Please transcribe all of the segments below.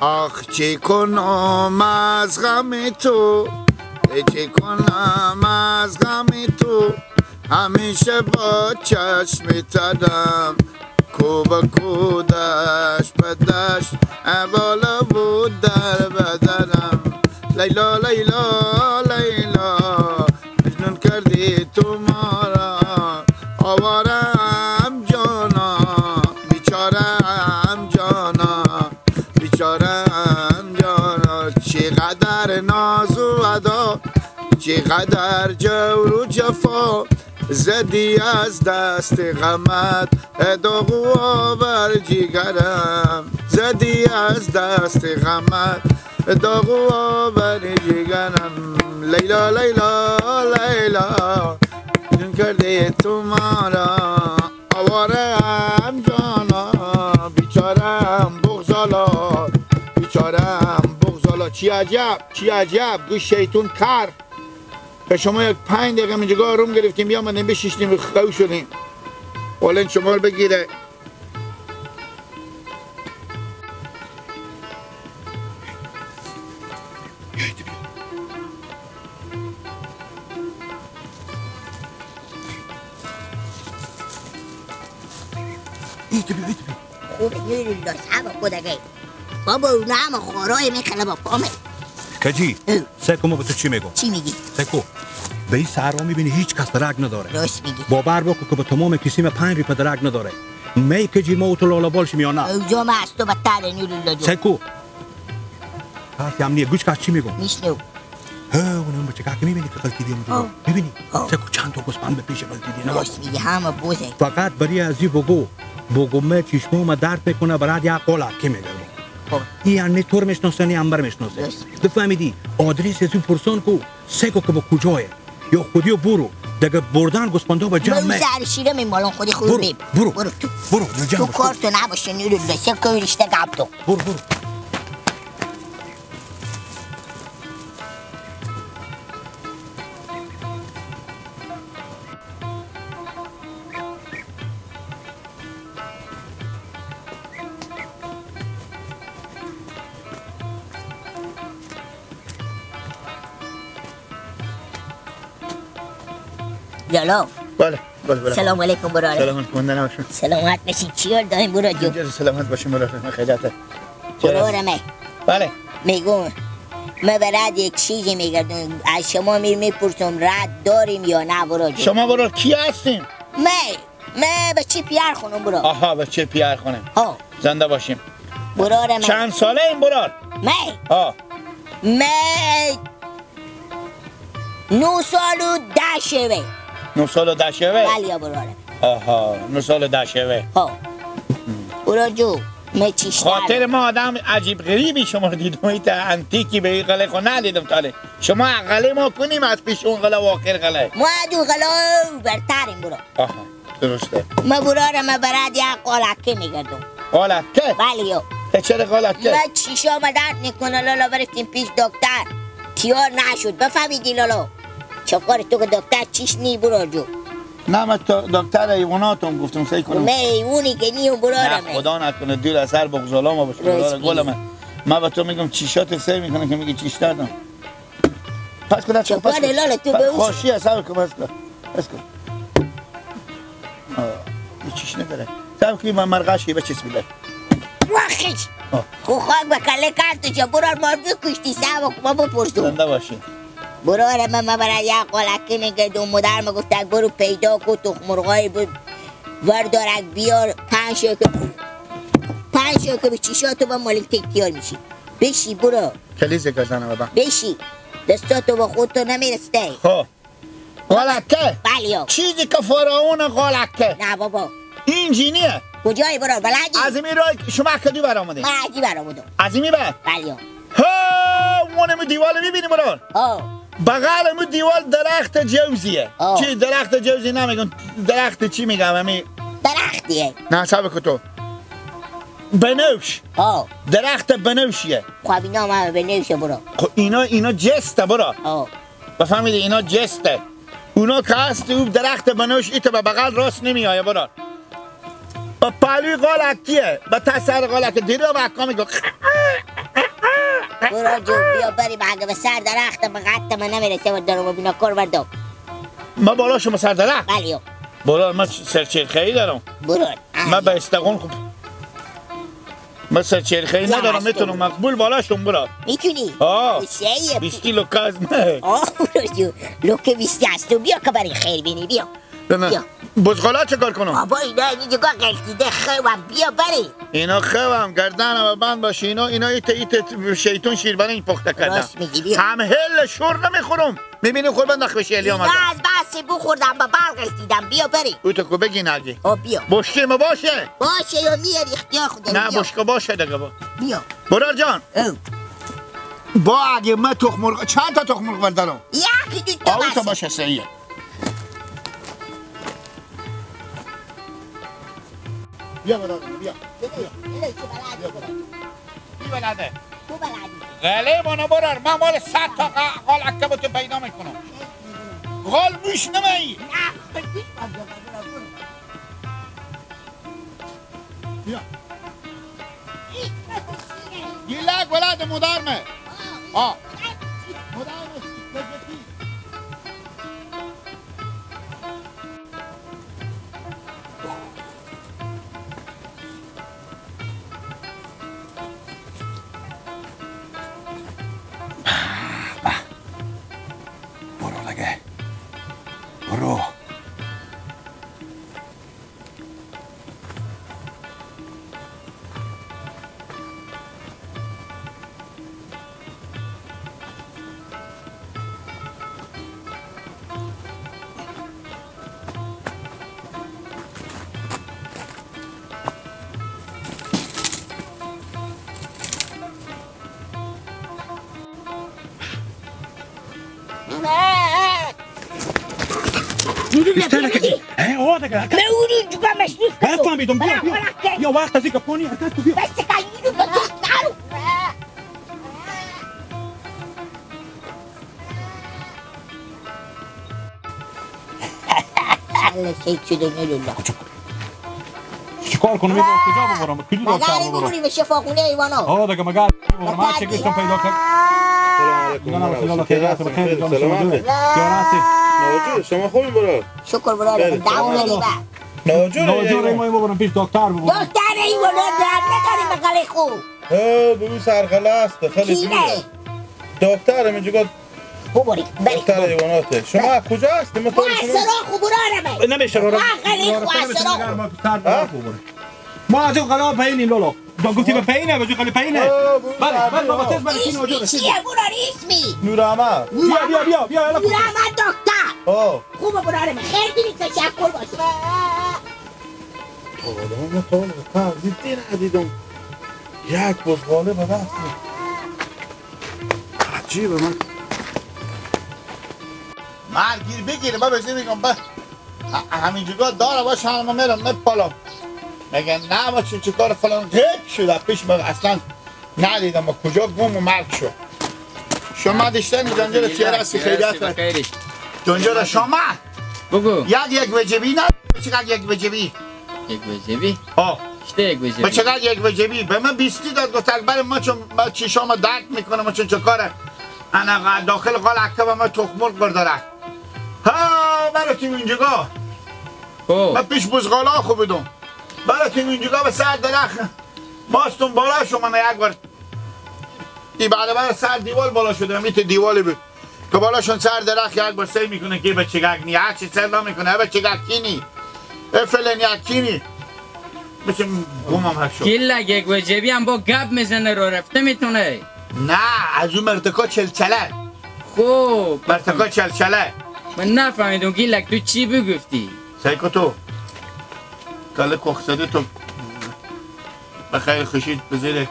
آخ چه کنم از غم تو، چه کنم از غم تو، همیشه با چشم ترم، کو به کو دشت به دشت، بالا بود در بدنم. لیلا لیلا لیلا مجنون کردی تو ما را، آوارم جانا بیچارم جانا بیچارم جانا. چقدر ناز و ادا، چقدر جور و جفا، زدی از دست غمت داغ و آور جگرم، زدی از دست غمت داغ و آور جگرم. لیلا لیلا لیلا جون کرده تو ما را، آوارم جانا بیچارم بغزالا بیچارم بغزالا. چی عجب چی عجب، گوش شیطون کر. به شما یک 5 دقیقه اینجا آروم گرفتیم، بیامدیم بشیشتیم خو شدیم. اولین شما رو بگیره. خوب نور الله خودگی بابا، اونا هم خورای میخله با پامه. کجی سکو ما به تو چی میگم؟ چی میگی؟ سکو به این صحرا میبینی هیچ کس درک نداره. راست میگی. باور بکن که به تمام کسیم 5 ریپه درک نداره. می کجی ما و تو لالا بالشیم یا نه؟ اوجا ما از تو بدتر نور الله جون. سکو کسی هم نیه. گوش کس چی میگم؟ میشنو. ها اونم بچه که میبینی که غلطی اونجا میبینی؟ سکو چند تا گوسفند به پیش غلطی دی. راست میگی همه بوزه. فقط بری از این بگو بگو می چشمو درد میکنه برات یک قلعه میگم. این یعنی تور میشناسه نی انبر میشناسه. بفهمیدی آدرس از این پرسان کو سکو که با کجایه یا خودیو برو دیگه بردن گوسفندا به جمع. من سر شیره میمالم خودی خود بیم. برو برو برو تو کار تو نباشه نور الله سکو رشته قبضو. برو برو لالا. بله بله بله. سلام علیکم برادر. سلام علیکم نباشم. سلامت باشین. چیار داریم برادر جون؟ سلامت باشیم برادر. من خجالت. برادر من. بله. میگم من برات یک چیزی میگردم از شما میپرسم رد داریم یا نه برادر؟ شما برادر کی هستیم؟ من بچه پیر خانم برادر. آها بچه پیر خانم. ها. زنده باشیم. برادر من. چند ساله این برادر؟ من. ها. من 9 سال و 10 شوه. 9 سال و 10 شوه؟ بله برادر. آها 9 سال و 10 شوه. ها برادر جو من چیش خاطر ما آدم عجیب غریبی شما رو دیدم، ایت انتیکی به این قله خو ندیدم تاله. شما قله ما کنیم از پیش اون قله و آخر قله. ما از اون قله برتریم برادر. آها درسته. ما برادر من برات یک قالکه میگردم. قالکه؟ بله یا. چرا قالکه؟ من چیشام درد میکنه لالا، برفتیم پیش دکتر تیار نشد. بفهمیدی لالا؟ چکار تو که دکتر چیش نی برادر جو؟ نه من دکتر حیواناتم گفتم سعی کنم. من حیوانی که نیم برادر. نه خدا نکنه دور از سر بغزالا ما باشه برادر گل من. من به تو میگم چیشات سعی میکنه که میگی چیش دادم. پس کن پس کن. لالا تو به اون خوشی حساب کن پس کن. پس کن. چیش نداره. صبر کن من مرغشی بچسب بله. واخش. خو خاک به کله کرد تو برادر ما بکشتی صبر کن ما بپرسم. زنده باشی. برادر من برای یک قالکه میگردم، مادر ما گفت برو پیدا کن تخم مرغای بود وردارک بیار 5 که به چیشاتو با مالک تکیار میشی. بشی برو کلیزه گزنه بابا بشی دستاتو با خودتو نمیرسته. خب قالکه؟ بله. چیزی که فرعون قالکه. نه بابا این جینیه. کجایی برو بلدی؟ از این راه شما کدی برآمدی؟ من عجیب برآمدم. از این بر؟ بله. ها اونم دیوال میبینی برو؟ ها بغل مو دیوال درخت جوزیه. چی درخت جوزی نمیگم، درخت چی میگم؟ همی درختیه. نه صبر کن تو. بنوش. درخت بنوشیه. خب اینا هم بنوشه برو. خب اینا جسته برو. بفهمیدی اینا جسته. اونا که هست او درخت بنوش ایتا به بغل راست نمیآیه برو. با پالوی قالکیه، با تسر قالک دیره و اکا میگه برو جو بیا بریم اگه به سر درخت به قد من نمیرسه و درو ببینا کار بردم. ما بالا شما سر درخت؟ بله. برو من سرچرخه‌ای دارم. برو. من به استقون خوب. من سرچرخه‌ای ندارم میتونم مقبول بالا شم برو. میتونی؟ آه. 20 لوکه از من. آه برو جو لوکه 20 از تو بیا که برای خیر بینی بیا. بیا. بزغالا چه کار کنم؟ بابا اینا اینجا غلطیده خوام بیا بری. اینا خوام گردنم بند باشه اینا ایت شیطون شیربرنج پخته کردن. راست میگی بیا. هم هل شور نمیخورم. میبینی خور بند نخوشی الی آمدم. از بس بخوردم با بال غلطیدم بیا بری. او تو کو بگی نگی. او بیا. بشکه ما باشه. باشه یا میاری اختیار خودت. نه بشکه باشه دیگه با. بیا. برار جان. با اگه من تخم مرغ چند تا تخم مرغ بردارم؟ یکی دو تا. او تو باشه سیه. بیا برادر بیا بیا بیا بلده تو بلدی غلیب آنها برار من مال 100 تا غال عکبتو پیدا میکنم غال موش نمایی نه بیا گیلک ولد مدارمه آه مدارمه برو. بفهمیدم بیا بیا بیا وقت از اینکه پانی حرکت کو بیا بس که اینو نرو الله شیک شده نلولا چیکار کنم میگم کجا ببرم کجا دکتر ببرم مگر ببریم شفاخونه ایوانا آه دیگه مگر ببرم من چه گشتم پیدا کرد سلام علیکم سلامت ناجور شما خوبین برادر شکر برادر دعوت ندیم ناجور ما ببرم پیش دکتر ببرم دکتر این ولاد نداریم بغل خوب ها ببین سرخله است خیلی دوره دکتر اینجا ببرید دکتر حیواناته شما از کجا هستی؟ ما سراخ برارم نمیشه رارم ما از اون قلعه پایینیم لالا گفتی به پایینه به قلعه پایینه بله بله بابا تز بله کی ناجور چیه برار اسمی نور احمد بیا بیا بیا بیا نور احمد دکتر خوب برارم خیر بینید تشکر باشه تا آدم تا دیدی ندیدم یک بزغاله به دست عجیبه من مرگیر بگیره من بهش میگم با همینجوگاه داره باشه ما میرم میپالم میگه نه ما چه کار فلان غیب شد پیش من اصلا ندیدم ما کجا گم و مرگ شد شما داشتن جنجال تیاره هستی خیریت جنجال شما بگو یک وجبی نه چقدر یک وجبی یک وجبی؟ آه چطه یک وجبی؟ به چقدر یک وجبی؟ به من 20 داد گفت اکبر ما چون ما چشام درد میکنه ما چون چه کاره انا داخل قال عکب ما تخم مرغ بردارک ها برا تیم اینجا من پیش بزغالا خوب بودم برا تیم اینجا به سر درخت ماستون بالا شو من یک بار ای بعد برا سر دیوال بالا شده میت دیوالی بود که بالاشون سر درخت یک بار سی میکنه که بچگک نی هرچی سر نمیکنه بچگک کینی افلن یکینی مثل گمم هست شد گیلک یک وجبی هم با گپ میزنه رو رفته میتونه نه از اون مرتکا چلچله خوب مرتکا چلچله من نفهمیدم گیلک تو چی بگفتی سیکو تو کله کخزده تو بخیر خوشید بزیر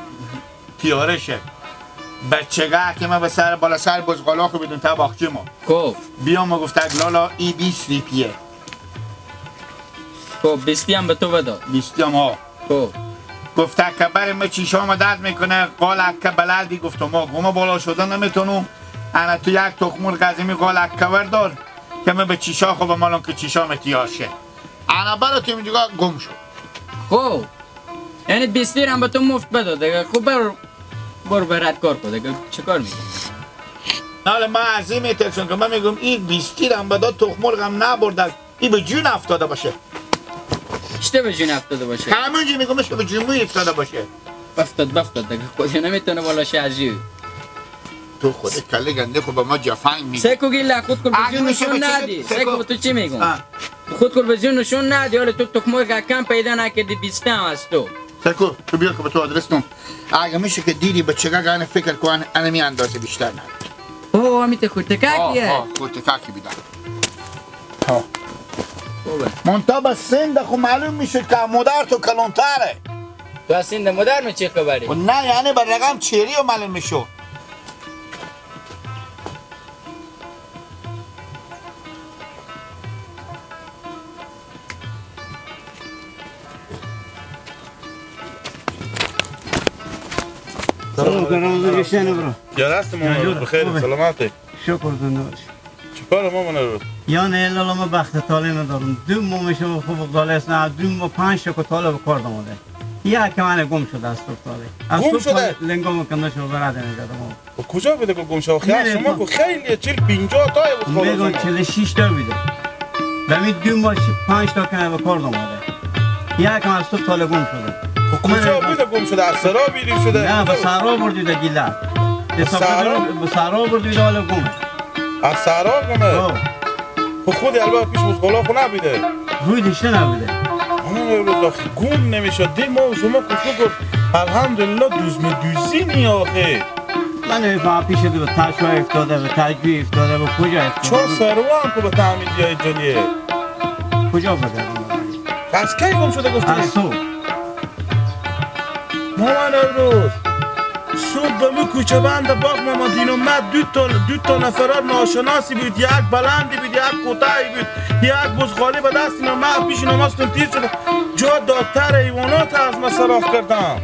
تیاره شه بچگه که من به سر بالا سر بزغالا خو بدون تا باغچه ما خب بیام و گفت لالا ای 20 ریپیه خب 20 هم به تو بداد 20 هم ها خب گفت که بر ما چیشام درد میکنه قال اکه بلدی گفتم ما گم بالا شدن نمیتونم انا تو یک تخم مرغ قدیمی قال اکه بردار که من به چیشا خو به مالم که چیشام تیار شه انا برا تو اینجا گم شد خب یعنی 20 هم به تو مفت بداد دیگه خب برو برات کار کن دیگه، چه کار میکنی؟ نه من از این میترسم که من میگم این 20 هم به داد تخم مرغ هم نبرده، این به جون افتاده باشه. چطور به جون افتاده باشه؟ همونجی میگم که به جون افتاده باشه. بفتاد دیگه، خودی نمیتونه بالا شه عجیب. تو خود کله گنده خود به ما جفنگ میگی. سکو گیلا خود کن به جون نشون ندی. سکو تو چی میگم؟ خود کن به جون نشون ندی. حالا تو تخم مرغ کم پیدا نکردی 20 هم از تو. سکو تو بیا که به تو آدرس نم. اگه میشه که دیدی بچگا گانه فکر کن انا می اندازه بیشتر نه. اوه همیت خورتکاکیه. آه خورتکاکی بیدم. ها. منتها به سند خو معلوم میشه که مادر تو کلونتره. تو از سند مادر می چه خبری؟ نه یعنی به رقم چهری رو معلوم میشه. یا دست مامان بخیر سلامتی. شکر زنده باشی. چیکار مامان رو؟ یا نه لالا ما بخت تاله ندارم. دو ماه میشه خوب تاله است، نه دو ماه 5 تا تاله به کار دامده. یک من گم شده از صبح تاله. گم شده؟ لنگام کنده شو برادر نگادم. و کجا بوده که گم شده؟ خیلی شما که خیلی 40 50 تا بود. میگم 46 تا بوده. و دو ماه 5 تا کنه به کار دامده. یک من از صبح تاله گم شده. کجا بوده گم شده؟ از سرا بیری شده؟ نه به سرا بردیده گیله. به سرا بردیده حالا گم. از سرا گمه؟ خب خودی البته پیش بزغالا خو نبیده. بودش نبیده. آه گم نمیشه. دی ما و شما کشو گفت الحمدلله دوزم دوزی نی آخه. من نمیفهمم پیش دو به تشوی افتاده، به تجوی افتاده، به کجا افتاده؟ چون سروا هم که به تعمید جای جانیه. کجا بوده؟ از کی گم شده گفتی؟ از صبح. مامان امروز صبح به مو کوچه بند باغ مامان دینومد دو تا نفرات ناشناسی بود، یک بلندی بود، یک کوتاهی بود، یک بزغالی به دست اینا من پیش نمازتون تیر شد. جا دکتر حیوانات از ما سراخ کردم.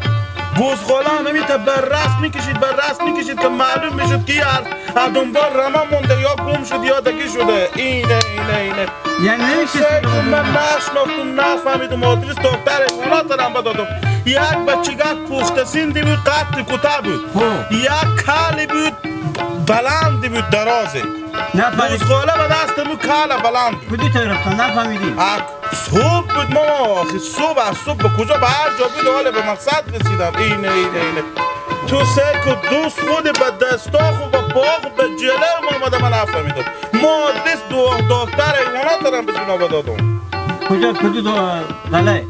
بزغاله هم همیتا بر رست میکشید، بر رست میکشید که معلوم میشد که از دنبال رمه مونده یا گم شد یا دگی شده. اینه اینه اینه یعنی نمیشه. من نشناختم نفهمیدم. آدرس دکتر حیوانات هم بدادم. یک بچگک پخته سندی بود، قد کوتاه بود، یک کالی بود بلندی بود درازه. بزغاله به دست مو کاله بلند بود. کدی تا رفتن نفهمیدی؟ صبح بود ماما، آخه صبح از صبح به کجا به هر جا بود حالا به مقصد رسیدم. اینه اینه اینه تو سیک و دوست خود به دستاخ و به باغ و به جلو ما آمده من نفهمیدم. ما آدرس دکتر حیوانات دارم به جناب دادم. کجا کدی دو غله؟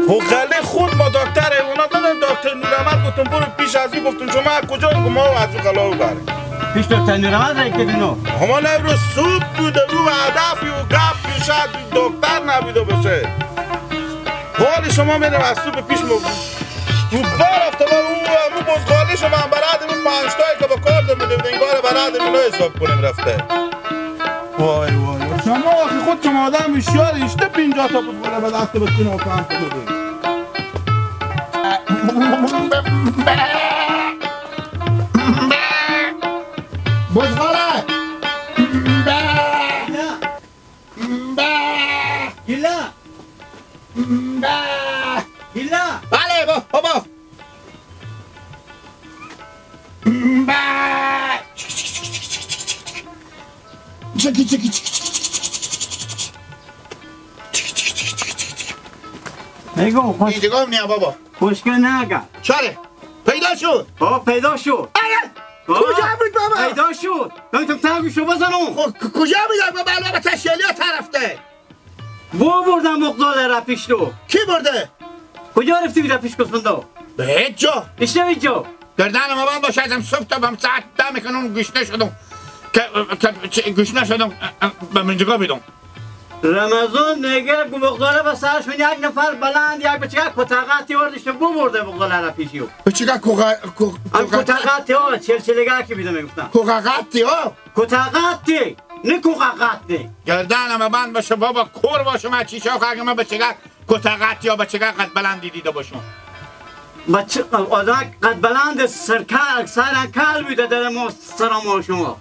خب غله خود ما دکتر حیوانات ندارم. دکتر نورمد گفتم برو پیش از این، گفتم شما از کجا؟ گفتم ما از اون غله بره پیش دکتر نورمد رای کردینو. همان امروز صبح بوده او هدفی و گپی شاید دکتر نبوده باشه. حال شما میرم از صبح پیش ما او رفته با او بزغالی شما هم برادم اون 5 تایی که با کار دمیده بوده انگار برادم اینا حساب کنیم رفته. وای وای شما آخه خود شما آدم هوشیار ایشته 50 تا بزغاله به دست بتونه و کم کنه. بزغاله گیلا گیلا. بله بابا. چکی چکی چکی میگم خوش اینجا نیا بابا. خوشگل نگه. چاره پیدا شد. آه پیدا شد. کجا بود بابا؟ پیدا شد. دکتر تنگشو بزنم. خب کجا بود بابا؟ بابا تشیلی طرفته. بو بردم مقدار را پیش تو. کی برده؟ کجا رفتی بیرا پیش گسپندو؟ به هیچ جا. اشتباه جا. گردن ما بند باشه ازم صبح تا بهم ساعت 10 میکنم گشنه شدم. که گشنه شدم به منجگاه بیدم. رمضان میگه مقدار به سرش من یک نفر بلند یک بچه کتاقاتی وردش بو برده مقدار را پیشیو. بچه کتاقاتی ها چلچلگاه که بیدم میگفتن. کتاقاتی ها؟ کتاقاتی نه کتاقاتی. گردنم بند باشه بابا کور باشه من چیشه اگه من بچه کتاقاتی ها بچه قد بلندی دیده باشم. بچه آدم قد بلند سرکل سرکل بوده در ما سرما شما.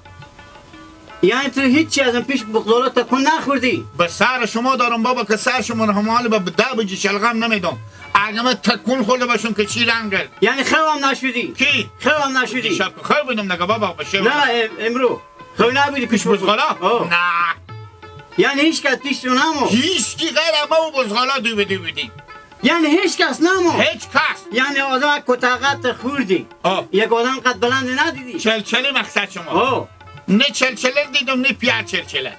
یعنی تو هیچی از پیش بغضالا تکون نخوردی؟ به سر شما دارم بابا که سر شما رو همال به ده بجی شلغم نمیدم. اگه من تکون خورده باشم که چی رنگه؟ یعنی خوام نشدی؟ کی؟ خوام نشدی؟ شب خو بودم نگه بابا بشه. نه امرو خو نبودی پیش بزغالا؟ نه. یعنی هیچ کس پیش تو نمو؟ هیچ کی غیر ما و بزغالا دو بدی بودی. یعنی هیچ کس نمو؟ هیچ کس. یعنی آدم کتاقت خوردی. یک آدم قد بلند ندیدی؟ چلچله مقصد شما. نه چلچله دیدم نه پیار چلچله.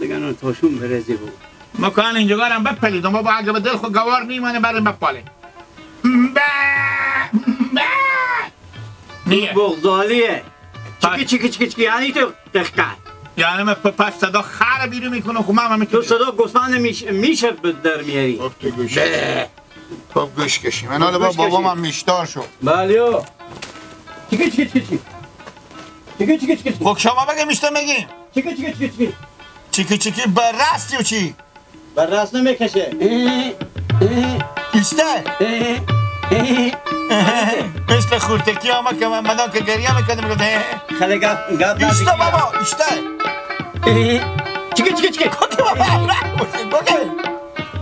دیگه نو تاشون برزی بود. ما کان اینجا گارم بپلیدم بابا اگه به دل خود گوار نیمانه برم بپاله. نیه. بغضالیه. چکی چکی چکی چکی یعنی تو دقت. یعنی من پس صدا خر بیرون میکنم خب من تو صدا گوسفند میشه در میاری. خب تو گوش. خب گوش کشی. من حالا بابا من میشتار شد. بله. چکی چکی چکی چکی. چکی چکی چکی. خب شما بگه میشته میگیم. چکی چکی چکی چکی. چکی چکی بر راستی و چی؟ بر راست نمیکشه. ایسته. مثل خورتکی آما که من مدام که گریه میکنه میگه خیلی گپ گپ ایسته بابا ایسته. چکی چکی چکی. کوکی بابا کوکی.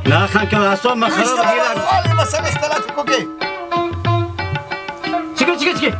نه خان که اعصاب من خراب گیرم. والی مثلا اختلاط کوکی. چکی چکی چکی.